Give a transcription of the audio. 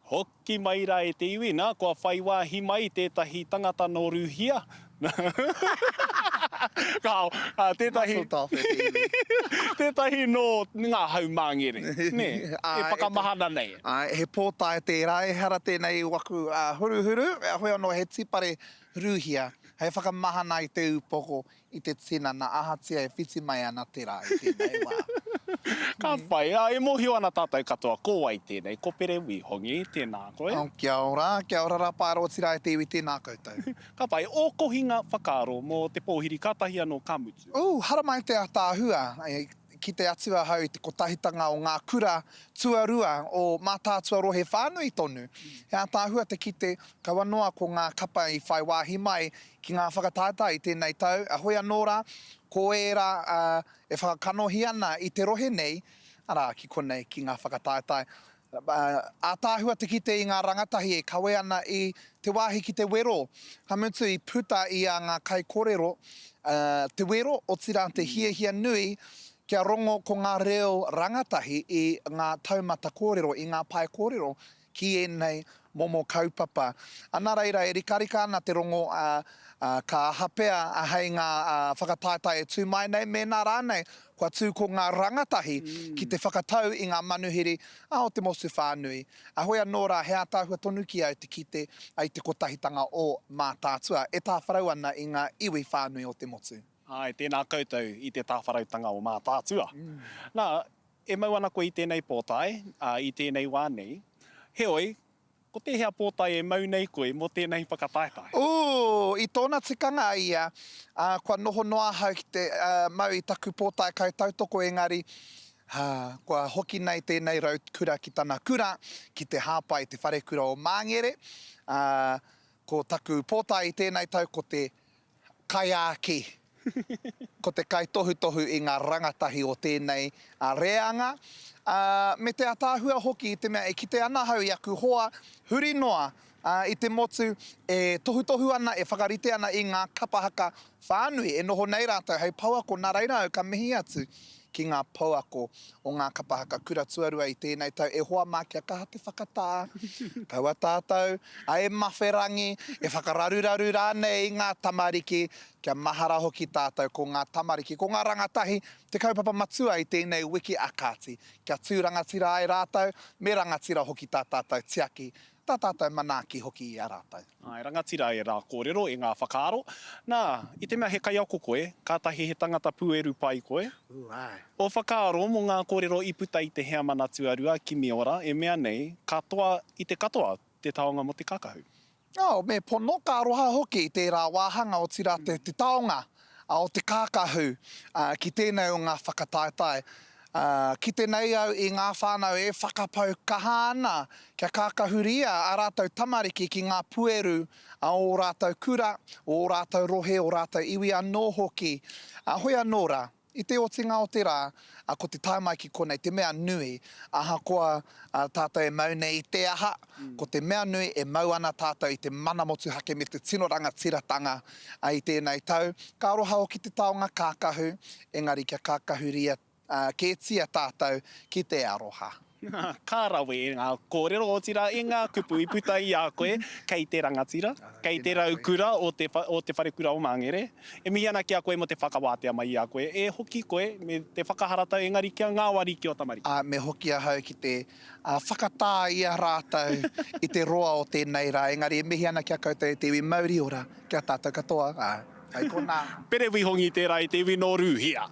Hoki mai rā e te iwi, nā, kua whai wāhi mai tētahi tangata nō Rūhia. Kāo, tētahi, Muscle off e te iwi. tētahi nō ngā haumāngere, nē, e whakamahana nei. Āe, he pōtae tērā, ehara tēnei i waku huruhuru, heoi anō he tīpare Rūhia, hei whakamahana i te upoko, i te tinana, ahatia e whiti mai ana te rā i tēnei wā. Ka pai, ā, e mōhio ana tātou katoa ko wai tēnei, ko Pere Wīhongi, tēnā koe. Oh, kia ora, kia ora rā Paera otirā e te iwi, tēnā koutou. Ka pai, ō kohinga whakaaro mō te pōhiri kātahi anō ka mutu. Ooh, haramai te ataahua, e kite atu ahau i te kotahitanga o ngā kura tuarua o Mātaatua rohe whānui tonu. He ataahua te kite, kaua noa ko ngā kapa i whai wāhi mai ki ngā whakataetae i tēnei tau, heoi anō rā, ko ērā e whakakanohi ana i te rohe nei, arā, ki konei, ki ngā whakataetae. Ātaahua te kite i ngā rangatahi e kawe ana i te wāhi ki te wero. Ka mutu i puta i a ngā kaikorero te wero, otirā te hiahia nui kia rongo ko ngā reo rangatahi i ngā taumata kōrero, i ngā pae kōrero ki ēnei momo kaupapa. Nā reira, e rikarika ana te rongo, ā, ka aha pea hei ngā whakataetae e tū mai nei, mēnā rānei kua tū ko ngā rangatahi ki te whakatau i ngā manuhiri o te motu whānui. Heoi anō rā, he ātaahua tonu ki au te kite i te kotahitanga o Mātaatua e tāwharau ana i ngā iwi whānui o te motu. Āe, tēnā koutou i te tāwharautanga o Mātaatua. Nā, E mau ana koe i tēnei pōtae, ā, i tēnei wā nei. Heoi, ko tēhea pōtae e mau nei koe mō tēnei whakataetae? Ooh, i tōna tikanga ia, ā, kua noho noa ahau ki te, ā, mau i taku pōtae kaitautoko engari, ā, kua hoki nei tēnei raukura ki tana kura, ki te hāpai i te wharekura o Māngere, ā, ko taku pōtae i tēnei tau ko te kaiāki, ko te kaitohutohu i ngā rangatahi o tēnei reanga, ā, me te ataahua hoki i te mea e kite ana ahau i aku hoa huri noa i te motu e tohutohu ana, e whakarite ana i ngā kapa haka whānui e noho nei rātou hei pouako, nā reira au ka mihi atu ki ngā pouako o ngā kapa haka kura tuarua i tēnei tau, e hoa mā kia kaha te whakatā, kaua tātou a e mawherangi, e whakararuraru rānei i ngā tamariki, kia mahara hoki tātou ko ngā tamariki, ko ngā rangatahi te kaupapa matua i tēnei wiki a kāti, kia tū rangatira ai rātou, me rangatira hoki tā tātou tiaki, tā tātou manaaki hoki i a rātou. Āe, rangatira e rā kōrero, e ngā whakaaro. Nā, i te mea he kaiako koe, kātahi he tangata pūeru pai koe. Ooh, āe. Ō whakaaro mō ngā kōrero i puta i te heamana tuarua, Kimiora, e mea nei, ka toa i te katoa te taonga mō te kākahu. Oh, me pono, ka aroha hoki tērā wāhanga, otirā te, te taonga o te kākahu ki tēnei o ngā whakataetae. Kite nei au i ngā whānau e whakapau kaha ana kia kākahuria ā rātou tamariki ki ngā pueru a ō rātou kura, ō rātou rohe, ō rātou iwi anō hoki. Hoi anō rā, i te otinga o te rā, ko te tae mai ki konei te mea nui, ahakoa tātou e mau nei i te aha, ko te mea nui e mau ana tātou i te mana motuhake me te tino rangatiratanga i tēnei tau. Ka aroha hoki te taonga kākahu, engari kia kākahuria kētia tātou ki te aroha. Ka rawe e ngā kōrero, otirā e ngā kupu i puta i a koe kei te rangatira, kei te raukura o te, o te wharekura o Māngere. E mihi ana ki a koe mō te whakawātea mai i a koe. E hoki koe me te whakaharatau engari kia ngāwari ki ō tamariki. Ā, me hoki ahau ki te whakatā i a rātou i te roa o tēnei rā. Engari e mihi ana ki a koutou e te iwi mauri ora, ki a tātou katoa, ā, hei konā. Pere Wihongi tērā i te iwi nō Rūhia.